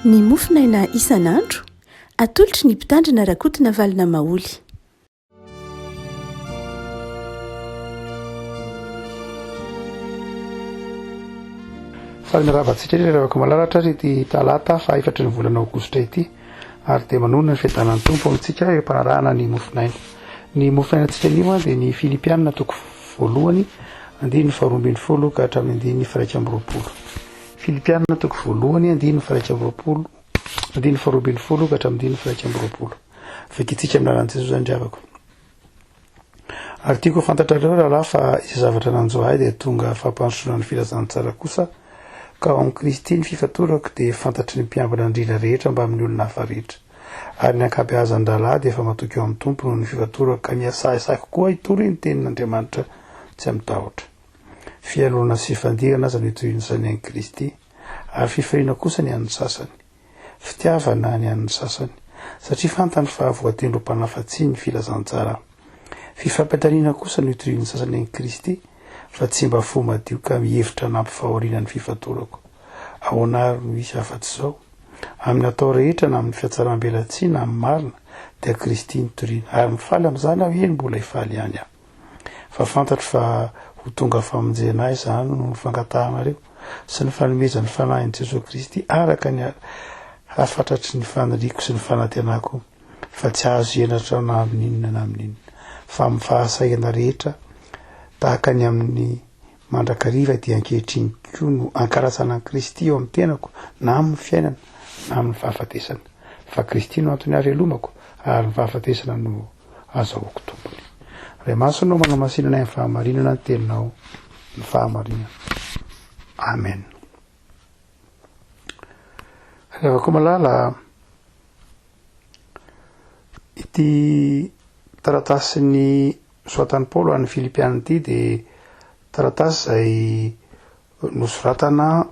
Ny mofonaina isan'andro, atolotry ny Mpitandrina Rakotonavalona Maholy. Faly miarahaba antsika indray ravako malalatra ary ity talata fahaefatry ny volana aogositra ity ary dia manonona ny fiadanan'ny Tompo amintsika eo am-panarahana ny mofonaina. Ny mofonainantsika anio dia ny Filipianina toko voalohany andininy faharoa ambin'ny folo ka hatramin'ny andininy firaika amby roapolo. Filipianina toko voalohany andininy firaika amby roapolo andininy faharoa ambin'ny folo ka hatramin'ny andininy firaika amby roapolo. Vakintsika amin'ny lalan'i Jesosy izany ry havako. Ary tiako ho fantatrareo rahalahy fa izay zavatra nanjo ahy dia tonga fampandrosoana ny filazantsara kosa, ka ao amin'i Kristy ny fifatorako dia fantatry ny mpiambina andriana rehetra mbamin'ny olona hafa rehetra. Ary ny ankabeazan'ny rahalahy dia efa matoky ao amin'ny Tompo noho ny fifatorako ka mihasahisahy kokoa hitory ny tenin'Andriamanitra tsy amin-tahotra. Fialonana sy fifandirana aza no itorian'ny an'i Kristy, ary fifaliana kosa ny an'ny sasany. Fitiavana ny an'ny sasany, satria fantany fa voatendry ho mpanafatsihy ny filazantsara. Fifampitaniana kosa no itorian'ny sasany an'i Kristy, fa tsy mba fo madio ka mihevitra hanampy fahoriana ny fifatorako. Ahoana àry no hisy afa-tsy izao? Amin'ny atao rehetra na amin'ny fihatsaram-belatsihy na amin'ny marina, dia Kristy no toriana. Ary mifaly amin'izany aho, eny, mbola hifaly ihany aho. Fa fantatro fa ho tonga famonjena ahy izany noho ny fangatahanareo sy ny fanomezan'ny Fanahin'i Jesoa Kristy araka ny hafatratry ny faniriako sy ny fanantenako fa tsy azo henatra na amin'inona na amin'inona fa amin'ny fahasahiana rehetra tahaka ny amin'ny mandrakariva dia ankehitriny koa no ankarazana an'i Kristy eo amin'ny tenako na amin'ny fiainana na amin'ny fahafatesana fa Kristy no antony hahavelomako ary ny fahafatesana no azahoako tompony. Ray Masina ô manamasina anay amin'ny fahamarinana ny teninao ny fahamarinana. Amen. Ry havako malala, ity taratasin'ny soatan'i Paoly ho an'ny Filipiana ity dia taratasy izay Nosoratana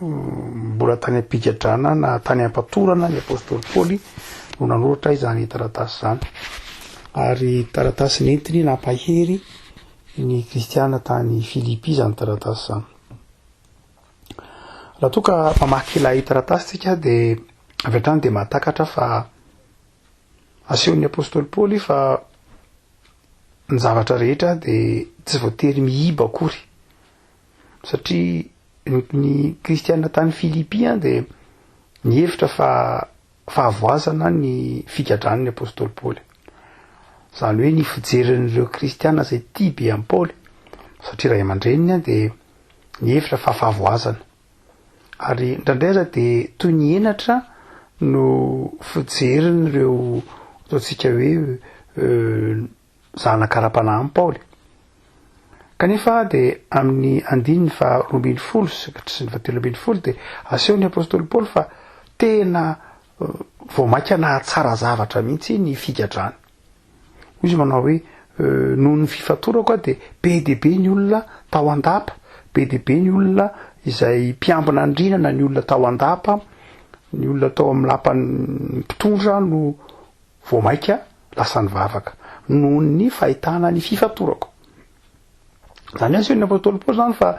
mbola tany am-pigadrana na tany am-patorana ny apostoly Paoly no nanoratra izany taratasy izany. Ary taratasy nentiny nampahery ny kristiana tany Filipy izany taratasy izany. Raha toa ka mamaky ilay taratasy tsika dia avy hatrany dia mahatakatra fa asehon'ny apostoly Paoly fa ny zavatra rehetra dia tsy voatery mihiba akory. Satria ny kristiana tany Filipy dia nihevitra fa fahavoazana ny figadran'ny apostoly Paoly. Izany hoe ny fijerin'ireo kristiana izay tia be an'i Paoly, satria ray aman-dreniny dia nihevitra fa fahavoazana. Ary indraindray aza dia toy ny henatra no fijerin'ireo ataontsika hoe zanaka ara-panahin'i Paoly. Kanefa dia amin'ny andininy faha 12 sy ny faha 13 dia asehon'ny apostoly Paoly fa tena vao mainka nahatsara zavatra mihitsy ny figadrany. Hoy izy manao hoe noho ny fifatorako aho dia be dia be ny olona tao an-dapa, be dia be ny olona izay mpiambina andriana na ny olona tao an-dapa, ny olona tao amin'ny lapan'ny mpitondra no Vao mainka lasa nivavaka noho ny fahitana ny fifatorako. Izany hoe asehon'ny apostoly Paoly izany fa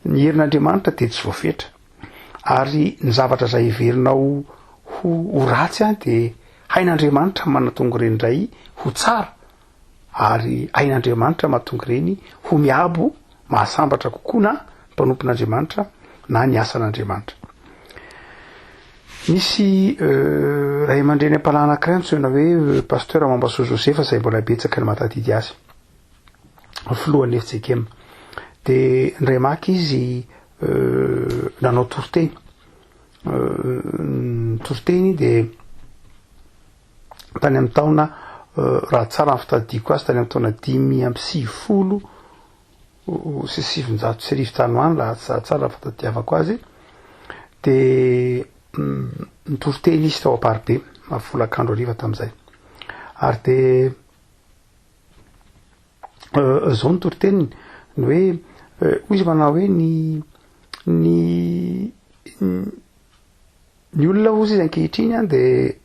ny herin'Andriamanitra dia tsy voafetra. Ary ny zavatra izay heverinao ho, ho ratsy an, dia hain'Andriamanitra manatonga ireny indray ho tsara, ary hain'Andriamanitra mahatonga ireny ho miabo mahasambatra kokoa na mpanompon'Andriamanitra na ny asan'Andriamanitra. Nisy ray aman-dreny am-panahy anankiray antsoina hoe Pasteur Mambasoa Joseph izay mbola betsaka ny mahatadidy azy, filohan'ny FJKM. Dia indray maka izy nanao toriteny. Toriteny dia tany amin'ny taona, raha tsara ny fitadidiako azy, tany amin'ny taona 1995 tany ho any raha tsara ny fitadidiavako azy, dia nitory teny izy tao Amparibe, folakandro hariva tamin'izay. Ary dia izao ny toriteniny, ny hoe hoy izy manao hoe ny ny ny olona hozy izy ankehitriny an dia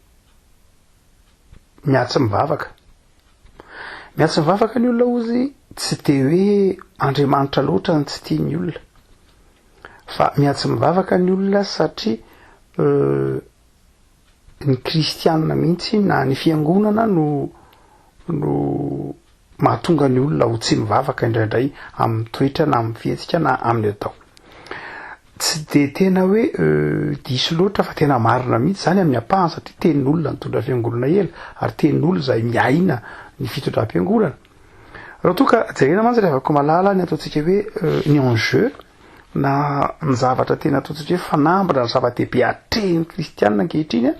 miatsy mivavaka. Miatsy mivavaka ny olona hozy tsy de hoe Andriamanitra loatra no tsy tian'ny olona. Fa miatsy mivavaka ny olona satria euh, ny kristianina mihitsy na ny fiangonana no no mahatonga ny olona ho tsy mivavaka indraindray amin'ny toetra na amin'ny fihetsika na amin'ny atao. Tsy dia tena hoe diso loatra fa tena marina mihitsy izany amin'ny ampahany satria tenin'olona nitondra fiangonana ela ary tenin'olona izay miaina ny fitondram-piangonana. Raha toa ka jerena mantsy ry havako malala ny ataontsika hoe ny enjeu na ny zavatra tena ataontsika hoe fanamby na ny zava-dehibe atrehin'ny kristianina ankehitriny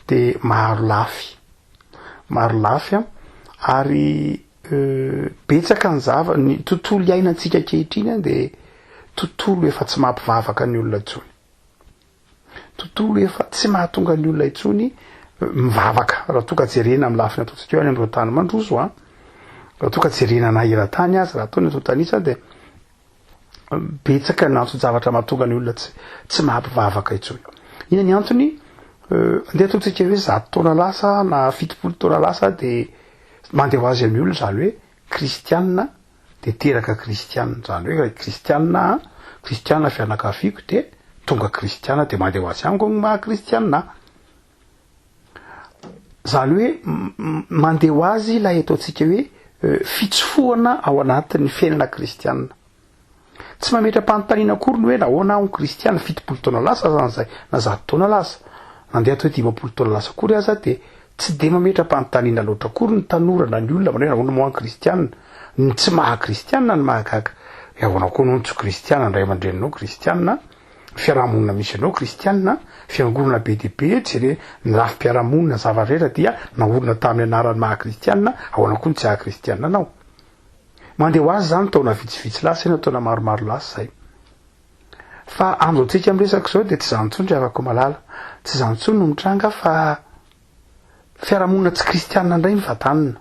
dia maro lafy. Maro lafy an, ary betsaka ny zava, ny tontolo iainantsika ankehitriny an dia tontolo efa tsy mampivavaka ny olona intsony. Tontolo efa tsy mahatonga ny olona intsony mivavaka, raha toa ka jerena amin'ny lafiny ataontsika hoe any amin'ireo tany mandroso an, raha toa ka jerena na eran-tany aza, raha atao ny antontan'isa dia betsaka ny anton-javatra mahatonga ny olona tsy tsy mahampivavaka intsony. Inona ny antony? Andeha ataontsika hoe zato taona lasa na 70 taona lasa dia mandeha ho azy amin'ny olona izany hoe kristianina dia teraka kristianina, izany hoe kristianina aho, kristianina fianakaviako dia tonga kristianina dia mandeha ho azy amiko ny maha kristianina ahy. Izany hoe mandeha ho azy ilay ataontsika hoe fitsofohana ao anatin'ny fiainana kristianina. Tsy mametra-panontaniana akory ny hoe nahoana aho no kristiana, 70 taona lasa azany izay, na 100 taona lasa, na andeha atao hoe 50 taona lasa akory aza dia tsy dia mametra-panontaniana loatra akory ny tanora na ny olona manao hoe nahoana moa aho no kristiana. Ny tsy maha kristiana no mahagaga. Hoe ahoana koa no tsy kristiana, ny ray aman-dreninao kristiana, fiarahamonina misy anao kristiana, fiangonana be dia be, jere ny rafi-piarahamonina ny zava-rehetra dia naorina tamin'ny anaran'ny maha kristiana, ahoana koa ny tsy haha kristiana anao? Mandeha ho azy izany taona vitsivitsy lasa na taona maromaro lasa izay. Fa amin'izao tsika miresaka izao dia tsy izany intsony ry havako malala, tsy izany intsony no mitranga fa Fiarahamonina tsy kristianina indray ny vatanina.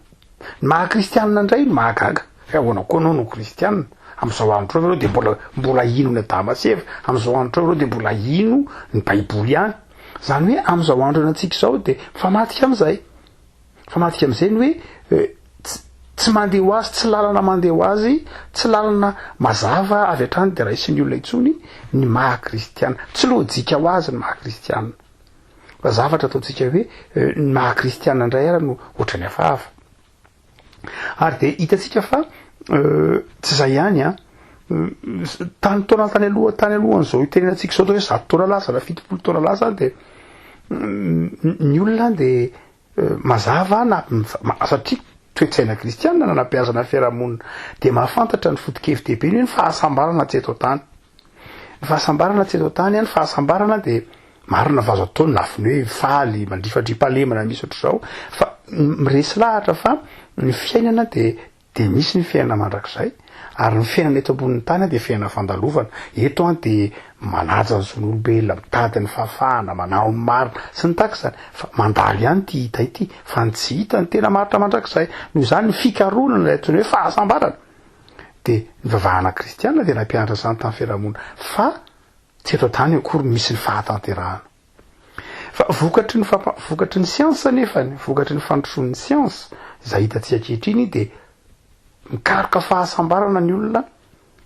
Ny maha kristianina indray no mahagaga. Hoe ahoana koa anao no kristianina? Amin'izao andro izao ve dia mbola mbola hino ny Adama sy Eva? Amin'izao andro izao ve dia mbola hino ny Baiboly ihany? Izany hoe amin'izao andro iainantsika izao dia mifamadika amin'izay. Mifamadika amin'izay ny hoe tsy mandeha ho azy, tsy lalana mandeha ho azy, tsy lalana mazava avy hatrany dia raisin'ny olona intsony ny maha kristianina. Tsy lojika ho azy ny maha kristianina. Fa zavatra ataontsika hoe ny maha kristiana indray ara no ohatran'ny hafahafa. Ary dia hitantsika fa tsy izay ihany an, tany taona tany aloha tany alohan'izao itenenantsika izao atao hoe 100 taona lasa na 70 taona lasa dia ny olona dia mazava na satria toe-tsaina kristiana nanabeazana ny fiarahamonina dia mahafantatra ny foto-kevi-dehibe ny hoe ny fahasambarana tsy eto an-tany. Ny fahasambarana tsy eto an-tany, ny fahasambarana dia marina fa azo atao ny lafiny hoe faly, mandrifandriam-pahalemana misy ohatr'izao, fa miresy lahatra fa ny fiainana dia dia misy ny fiainana mandrakizay ary ny fiainana eto ambonin'ny tany dia fiainana fandalovana. Eto an dia manaja ny zon'olombelona, mitady ny fahafahana, manao ny marina sy ny tahaka izany. Fa mandalo ihany ity hita ity, fa ny tsy hita no tena maharitra mandrakizay. Noho izany ny fikarohana ilay antsoina hoe fahasambarana dia ny vavahana kristiana dia nampianatra izany tamin'ny fiarahamonina fa tsy eto an-tany akory no misy ny fahatanterahana. Fa vokatry ny fampa, vokatry ny siansa anefany, vokatry ny fandrosoan'ny siansa izay hitantsika ankehitriny dia mikaroka fahasambarana ny olona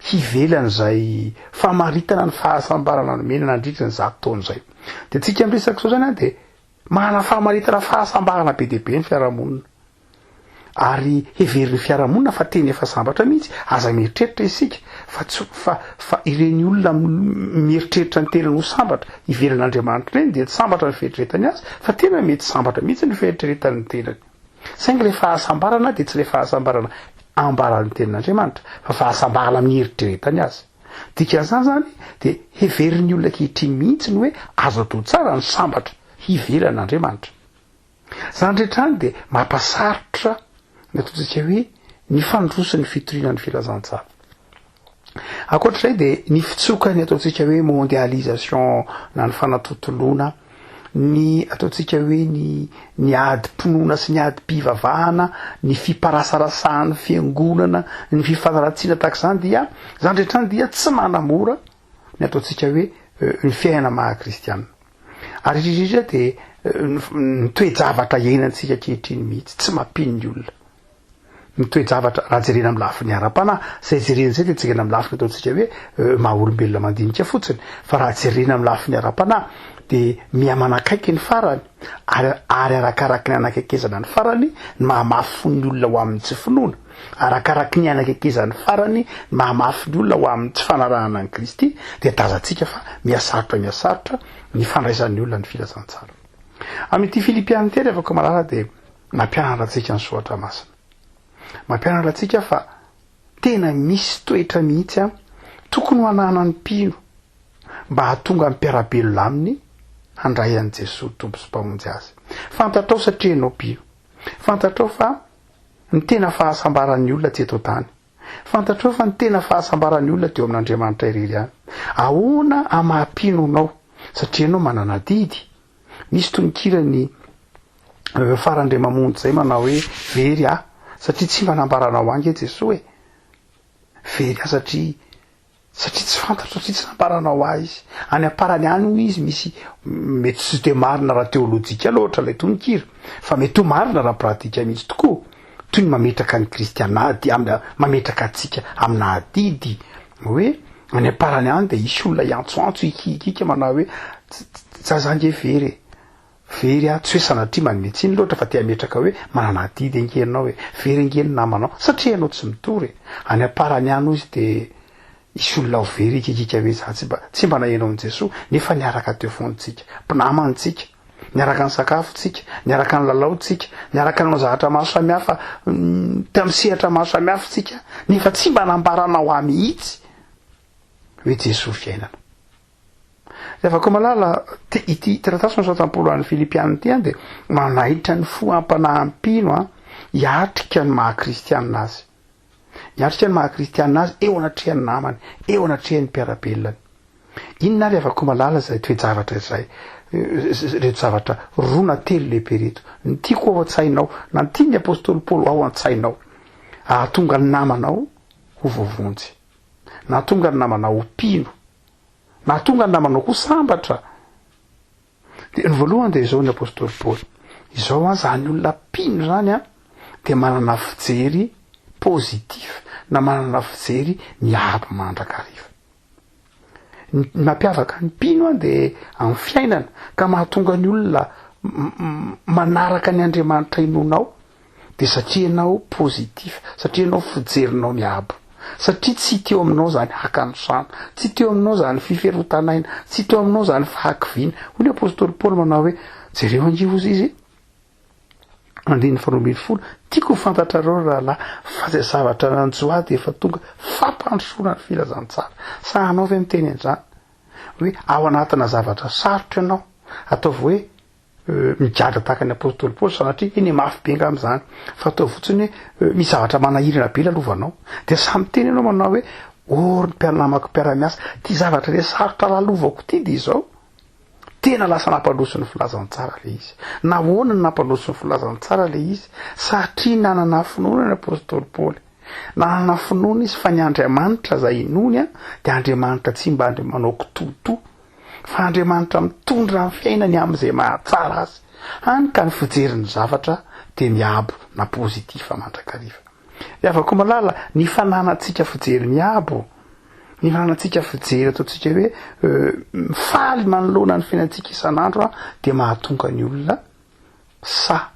hivelan'izay famaritana ny fahasambarana nomena nandritry ny zato taona izay. Dia tsika miresaka izao zany an dia manana famaritana fahasambarana be dia be ny fiarahamonina. Ary heverin'ny fiarahamonina fa tena efa sambatra mihitsy, aza mieritreritra isika fa tsy fa fa ireny olona mieritreritra ny tenany ho sambatra ivelan'Andriamanitra ireny dia tsy sambatra ny fieritreretany azy fa tena mety sambatra mihitsy ny fieritreretany ny tenany. Saingy ilay fahasambarana dia tsy ilay fahasambarana ambaran'ny tenin'Andriamanitra fa fahasambarana amin'ny eritreretany azy. Dikan'izany izany dia heverin'ny olona ankehitriny mihitsy ny hoe azo atao tsara ny sambatra hivelan'Andriamanitra. Izany rehetra izany dia mampasarotra ny ataontsika hoe ny fandrosin'ny fitoriana ny filazantsara. Ankoatra izay dia ny fitsokan'ny ataontsika hoe mondialisation na ny fanatontoloana, ny ataontsika hoe ny ny adim-pinoana sy ny adim-pivavahana, ny fiparasarasahan'ny fiangonana, ny fifanaratsiana tahaka izany dia izany rehetra izany dia tsy manamora ny ataontsika hoe ny fiainana maha kristiana. Ary indrindra indrindra dia ny toe-javatra iainantsika ankehitriny mihitsy, tsy mampino ny olona. Ny toe-javatra raha jerena amin'ny lafiny ara-panahy, izay jerena izay dia jerena amin'ny lafiny ataontsika hoe maha olombelona mandinika fotsiny, fa raha jerena amin'ny lafiny ara-panahy dia miha manakaiky ny farany ary ary arakaraky ny anakaikezana ny farany ny mahamafy fon'ny olona ho amin'ny tsy finoana, arakaraky ny anakaikezan'ny farany ny mahamafy ny olona ho amin'ny tsy fanarahana an'i Kristy dia tazantsika fa miha-sarotra miha-sarotra ny fandraisan'ny olona ny filazantsara. Amin'ity Filipiana ity ry havako malala dia Mampianatra antsika ny Soratra Masina. Mampianatra antsika fa tena misy toetra mihitsy an, tokony ho ananan'ny mpino mba hahatonga ny mpiara-belona aminy handray an'i Jesoa Tompo sy Mpamonjy azy. Fantatrao satria ianao mpino. Fantatrao fa ny tena fahasambaran'ny olona tsy eto an-tany. Fantatrao fa ny tena fahasambaran'ny olona dia eo amin'Andriamanitra irery ihany. Ahoana amaha-mpino anao? Satria ianao manana adidy. Misy tononkiran'ny Fara Andriamamonjy izay manao hoe very aho satria tsy mba nambaranao ahy ange Jesoa e! Very aho satria satria tsy fantatro satria tsy nambaranao ahy izy. Any am-parany any hoy izy misy mety tsy dia marina raha teolojika loatra ilay tononkira fa mety ho marina raha pratika mihitsy tokoa toy ny mametraka ny kristiana ady amina mametraka antsika amina adidy hoe any am-parany any dia hisy olona hiantsoantso hikiakiaka manao hoe zaza ange very e! Very aho, tsy hoe sanatria manome tsiny loatra fa te hametraka hoe manana adidy ange ianao e, very ange ny namanao satria ianao tsy mitory e, any am-parany any hoy izy dia hisy olona ho very hikikika hoe za tsy mba tsy mba naheno an'i Jesoa nefa niaraka teo foana tsika, mpinamana tsika, niaraka nisakafo tsika, niaraka nilalao tsika, niaraka nanao zavatra maro samihafa tamin'ny sehatra maro samihafa tsika nefa tsy mba nambaranao ahy mihitsy hoe Jesoa fiainana. Ry havako malala, ity taratasy nosoratan'i Paoly ho an'ny Filipiana ity dia manaitra ny fo am-panahy mpino hiatrika ny maha kristianina azy. Hiatrika ny maha kristianina azy eo anatrehan'ny namany, eo anatrehan'ny mpiara-belona. Inona ary havako malala izay toe-javatra izay, ireto zavatra roa na telo lehibe ireto, ny tiako ao an-tsainao, na ny tian'ny apostoly Paoly ao an-tsainao, hahatonga ny namanao ho voavonjy, nahatonga ny namanao ho mpino, Nahatonga ny namanao koa sambatra. Dia ny voalohany dia izao ny apostoly Paoly. Izao an, izany olona mpino izany an, dia manana fijery positif na manana fijery miabo mandrakariva. Ny mampiavaka ny mpino an dia amin'ny fiainana ka mahatonga ny olona manaraka ny Andriamanitra inoanao Dia satria ianao positif, satria ianao fijerinao miabo, satria tsy teo aminao izany hakanosana, tsy teo aminao izany fiferotan'aina, tsy teo aminao izany fahakiviana. Hoy ny apostoly Paoly manao hoe, jereo ange hozy izy, andininy faharoa 12, tiako ho fantatrareo ry rahalahy fa izay zavatra nanjo ahy dia efa tonga fampandrosoana ny filazantsara. Sahanao ve miteny an'izany? Hoe ao anatina zavatra sarotra ianao, ataovy hoe Migadra tahaka ny apostoly Paoly sanatria, eny e mafy be angamba izany, fa ataovy fotsiny hoe misy zavatra manahirana be lalovanao, dia samy miteny ianao manao hoe ô ry mpianamako mpiara-miasa, ity zavatra le sarotra lalovako ity dia izao, tena lasa nampandroso ny filazantsara le izy. Nahoana no nampandroso ny filazantsara le izy? Satria nanana finoana ny apostoly Paoly. Nanana finoana izy fa ny Andriamanitra izay inoany dia Andriamanitra tsy mba manao kitoatoa. Fa Andriamanitra mitondra ny fiainany amin'izay mahatsara azy, hany ka ny fijery ny zavatra dia miabo na positif mandrakariva. Ry havako malala, ny fananantsika fijery miabo, ny fananantsika fijery ataontsika hoe mifaly manoloana ny fiainantsika isan'andro dia mahatonga ny olona sahy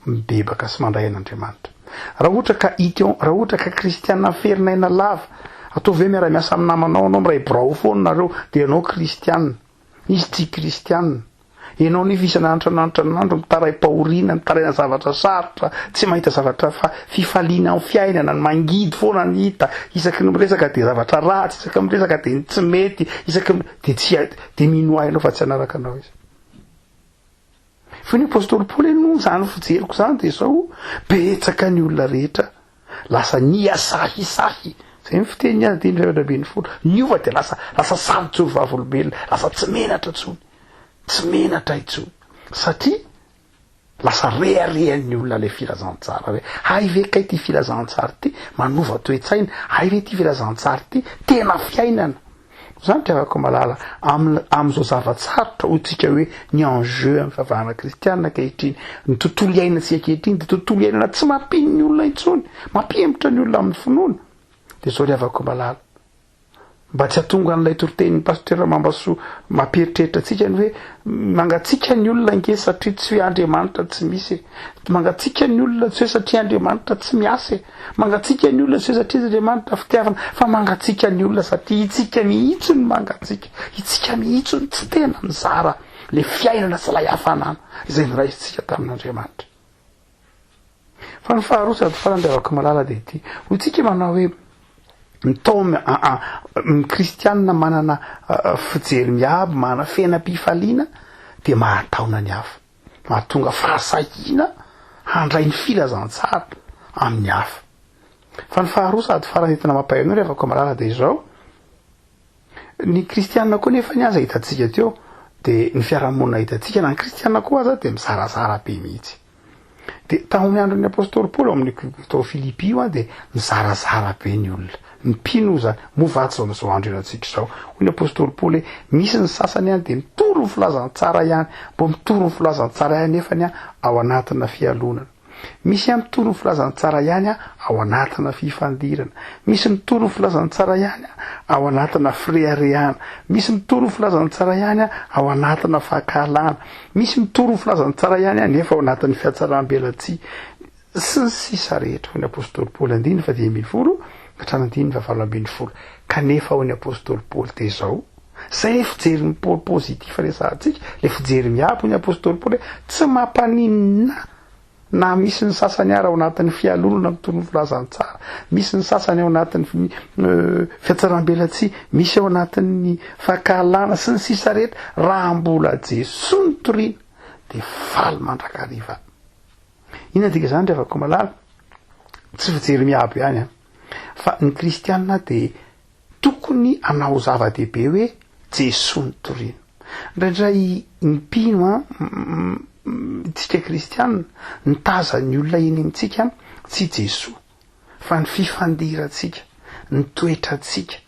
mibebaka sy mandray an'Andriamanitra. Raha ohatra ka ity raha ohatra ka kristiana miferin'aina lava, ataovy hoe miara-miasa amin'ny namanao ianao, miray birao foana nareo, dia ianao kristiana, izy tsy kristiana. Ianao nefa isan'andro isan'andro isan'andro mitaraim-pahoriana, mitaraina zavatra sarotra, tsy mahita zavatra fa fifaliana amin'ny fiainana, ny mangidy foana ny hita, isaky ny miresaka dia zavatra ratsy, isaky ny miresaka dia ny tsy mety, isaky ny dia tsy dia mino ahy ianao fa tsy hanaraka anao izy. Fa ny apostoly Paoly aloha izany fijeriko izany dia izao, betsaka ny olona rehetra lasa niasahisahy, izay ny fiteniny azy andininy 14, niova dia lasa lasa sahy mijoro vavolombelona, lasa tsy menatra intsony, tsy menatra intsony, satria lasa reharehan'ny olona ilay filazantsara hoe hay ve kay ity filazantsara ity manova toe-tsaina, hay ve ity filazantsara ity tena fiainana. Izany ry havako malala, amin'izao zava-tsarotra hoy tsika hoe ny enjeu amin'ny fivavahana kristianina ankehitriny, ny tontolo iainantsika ankehitriny dia tontolo iainana tsy mampino ny olona intsony, mampihemotra ny olona amin'ny finoana. Dia izao ry havako malala, Mba tsy hahatonga an'ilay toritenin'ny Pasteur Mambasoa mampieritreritra antsika ny hoe mangatsiaka ny olona ange satria tsy hoe Andriamanitra tsy misy e. Mangatsiaka ny olona tsy hoe satria Andriamanitra tsy miasa e. Mangatsiaka ny olona tsy hoe satria Andriamanitra fitiavana fa mangatsiaka ny olona satria itsika mihitsy no mangatsiaka. Itsika mihitsy no tsy tena mizara ilay fiainana sy ilay hafanana izay noraisintsika tamin'Andriamanitra. Fa ny faharoa sady farany ry havako malala dia ity, hoy tsika manao hoe ny taom ny kristianina manana fijery miabo, manana fiainam-pifaliana dia mahataona ny hafa, mahatonga fahasahiana handray ny filazantsara amin'ny hafa. Fa ny faharoa sady farany entina mampahery anao ry havako malala dia izao, Ny kristiana koa nefa ny aza hitantsika teo dia ny fiarahamonina hitantsika na ny kristiana koa aza dia mizarazara be mihitsy. Dia tamin'ny andron'ny apostoly Paoly ao amin'ny tao Filipy io dia mizarazara be ny olona. Ny mpino izany, moa va tsy amin'izao andro iainantsika izao. Hoy ny apostoly Paoly hoe misy ny sasany any dia mitory ny filazantsara ihany, mbo mitory ny filazantsara ihany nefany ao anatina fialonana. Misy ihany mitory ny filazantsara ihany ao anatina fifandirana. Misy mitory ny filazantsara ihany ao anatina fireharehana. Misy mitory ny filazantsara ihany ao anatina fankahalana. Misy mitory ny filazantsara ihany nefa ao anatin'ny fihatsaram-belatsihy. Sy ny sisa rehetra, hoy ny apostoly Paoly, andininy faha-15 ka hatramin'ny andininy faha-18. Kanefa, hoy ny apostoly Paoly, dia izao, Izay ilay fijerin'i Paoly positif resahantsika, ilay fijery miabo, hoy ny apostoly Paoly hoe, tsy mampaninona na misy ny sasany ara ao anatin'ny fialonana mitory ny filazantsara, misy ny sasany ao anatin'ny fihatsaram-belatsihy, misy ao anatin'ny fankahalana sy ny sisa rehetra, raha mbola Jesoa no toriana dia faly mandrakariva. Inona dika izany ry havako malala? Tsy fijery miabo ihany an, fa ny kristianina dia Tokony hanao zava-dehibe hoe Jesoa no toriana. Indraindray ny mpino an, isika kristiana, ny tazan'ny olona eny amintsika tsy Jesoa fa ny fifandirantsika, ny toetrantsika,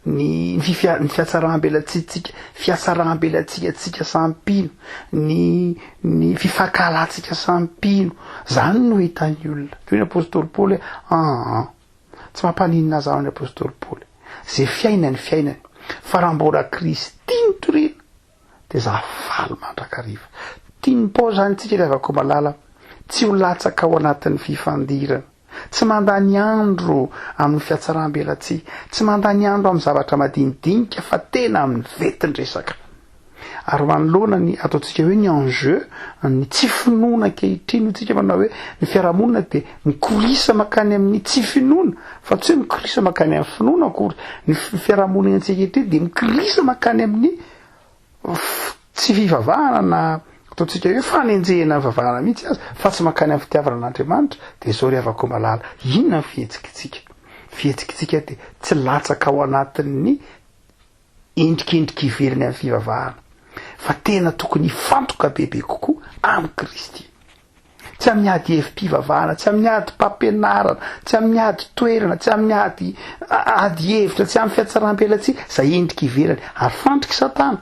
ny ny fihatsaram-belatsihintsika, fihatsaram-belatsihy antsika samy mpino, ny ny fifankahalantsika samy mpino, zany no hitan'ny olona. Toy ny apostoly Paoly hoe aa. Tsy mampaninona azy ny apostoly Paoly. Ze fiainany fiainany. Fa raha mbola Kristy no toriana dia za faly mandrakariva. Tian'i Paoly zany tsika ry havako malala tsy ho latsaka ao anatin'ny fifandirana. Tsy mandany andro amin'ny fihatsaram-belatsihy, tsy mandany andro amin'ny zavatra madinidinika fa tena amin'ny ventin-dresaka. Ary manoloana ny ataontsika hoe ny enjeu, ny tsy finoana ankehitriny, hoy tsika manao hoe ny fiarahamonina dia mikorisa mankany amin'ny tsy finoana, fa tsy hoe mikorisa mankany amin'ny finoana akory. Ny fiarahamonina iainantsika ankehitriny dia mikorisa mankany amin'ny tsy fivavahana na ataontsika hoe fanenjehana ny vavahana mihitsy aza, fa tsy mankany amin'ny fitiavana an'Andriamanitra. Dia izao ry havako malala, inona ny fihetsikitsika? Fihetsikitsika dia tsy latsaka ao anatin'ny endrikendrika ivelany amin'ny fivavahana, fa tena tokony hifantoka bebe kokoa amin'i Kristy. Tsy amin'ny ady hevi-pivavahana, tsy amin'ny adim-pampianarana, tsy amin'ny ady toerana, tsy amin'ny ady ady hevitra, tsy amin'ny fihatsaram-belatsihy, izay endrika ivelany, ary fandrik'i Satana.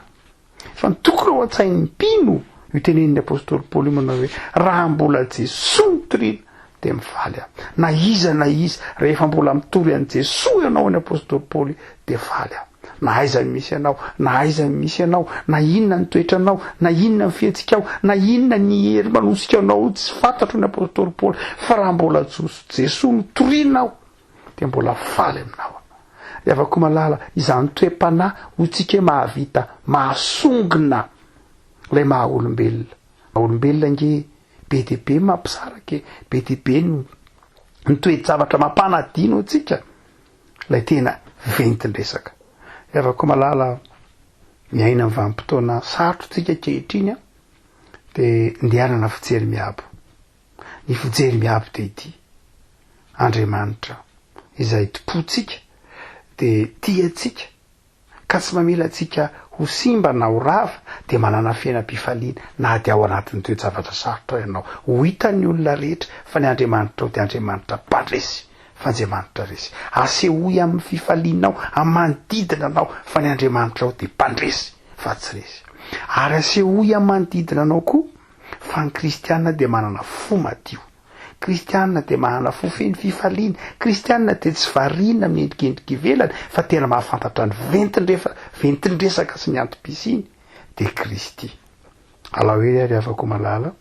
Fa ny tokony ao an-tsain'ny mpino, io tenenin'ny apostoly Paoly io manao hoe, raha mbola Jesoa no toriana, dia mifaly aho. Na iza na iza, rehefa mbola mitory an'i Jesoa ianao hoy ny apostoly Paoly, dia faly aho. Na aiza ny misy anao, na aiza ny misy anao, na inona ny toetranao, na inona ny fihetsikao, na inona ny hery manosika anao, tsy fantatro hoy ny apostoly Paoly, fa raha mbola Jesoa no torianao, dia mbola faly aminao aho. Ry havako malala, izany toe-panahy hoy tsika hoe mahavita mahasongona ilay maha olombelona. Maha olombelona ange be dia be ny mampisaraka e, be dia be ny ny toe-javatra mampanadino antsika ilay tena ventin-dresaka. Ry havako malala, miaina amin'ny vanim-potoana sarotra tsika ankehitriny an, dia ndehanana fijery miabo. Ny fijery miabo dia ity, Andriamanitra izay tompontsika dia tia antsika ka tsy mamela antsika ho simba na ho rava dia manana fiainam-pifaliana na dia ao anatin'ny toe-javatra sarotra ianao. Ho hitan'ny olona rehetra fa ny Andriamanitrao dia Andriamanitra mpandresy. Fa Andriamanitra resy. Asehoy amin'ny fifalianao, amin'ny manodidina anao fa ny Andriamanitrao dia mpandresy fa tsy resy. Ary asehoy amin'ny manodidina anao koa fa ny kristiana dia manana fo madio. Kristiana dia manana fo feno fifaliana. Kristiana dia tsy variana amin'ny endrikendrika ivelany fa tena mahafantatra ny ventin-drefa, ventin-dresaka sy ny antom-pisiany dia Kristy. Alao hery ary havako malala.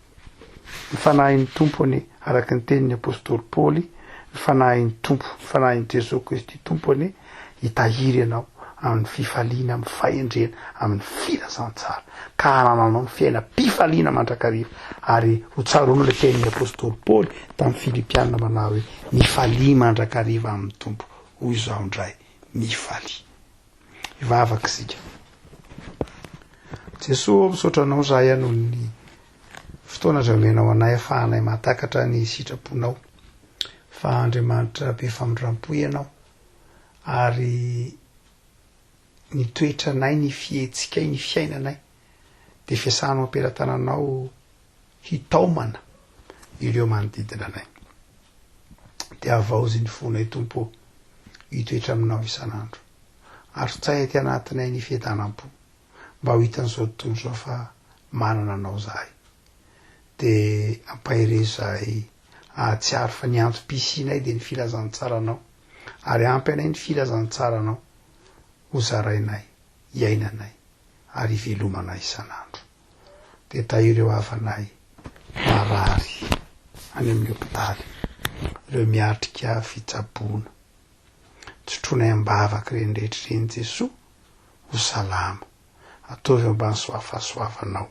Ny Fanahin'ny Tompo anie, araka ny tenin'ny Apostoly Paoly, ny Fanahin'ny Tompo, ny Fanahin'i Jesoa Kristy Tompo anie, hitahiry anao amin'ny fifaliana, amin'ny fahendrena, amin'ny filazantsara, ka hanananao ny fiainam-pifaliana mandrakariva, ary ho tsaroanao ilay tenin'ny Apostoly Paoly tamin'ny Filipiana manao hoe, Mifalia mandrakariva amin'ny Tompo, hoy izaho indray, mifalia. Hivavaka isika. Jesoa ô, misaotra Anao izahay noho ny fotoana izay omenao anay ahafahanay mahatakatra ny sitraponao. Fa Andriamanitra be famindram-po Ianao ary ny toetranay, ny fihetsikay, ny fiainanay dia fiasanao am-pelatananao hitaomana ireo manodidina anay. Dia havaozy ny fonay Tompo ô, hitoetra aminao isan'andro. Ary tsay aty anatinay ny fiadanam-po, mba ho hitan'izao tontolo izao fa manana Anao izahay. Dia ampaherezo izahay hahatsiaro fa ny antom-pisianay dia ny filazantsaranao, ary ampy anay ny filazantsaranao ho zarainay, hiainanay, ary hivelomanay isan'andro. Dia tahiry ireo havanay marary any amin'ny hopitaly, ireo miatrika fitsaboana. Tsotroinay am-bavaka ireny rehetra ireny Jesoa ho salama. Ataovy eo ambany fahasoavanao.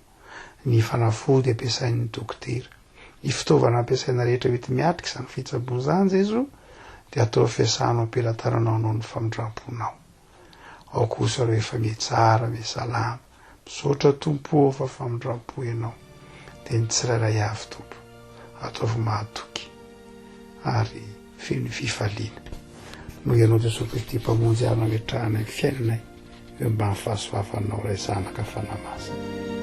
Ny fanafody ampiasain'ny dokotera, ny fitaovana ampiasaina rehetra hoenti-miatrika izany fitsaboana izany Jesoa dia ataovy fiasanao am-pelatananao noho ny famindram-ponao. Ao kosa ireo efa mihatsara, mihasalama. Misaotra Tompo ô fa famindram-po Ianao. Dia ny tsirairay avy Tompo, ataovy mahatoky ary feno fifaliana. Noho Ianao Jesoa Kristy Mpamonjy ary nametrahana ny fiainanay eo ambany fahasoavanao Ray Zanaka Fanahy Masina.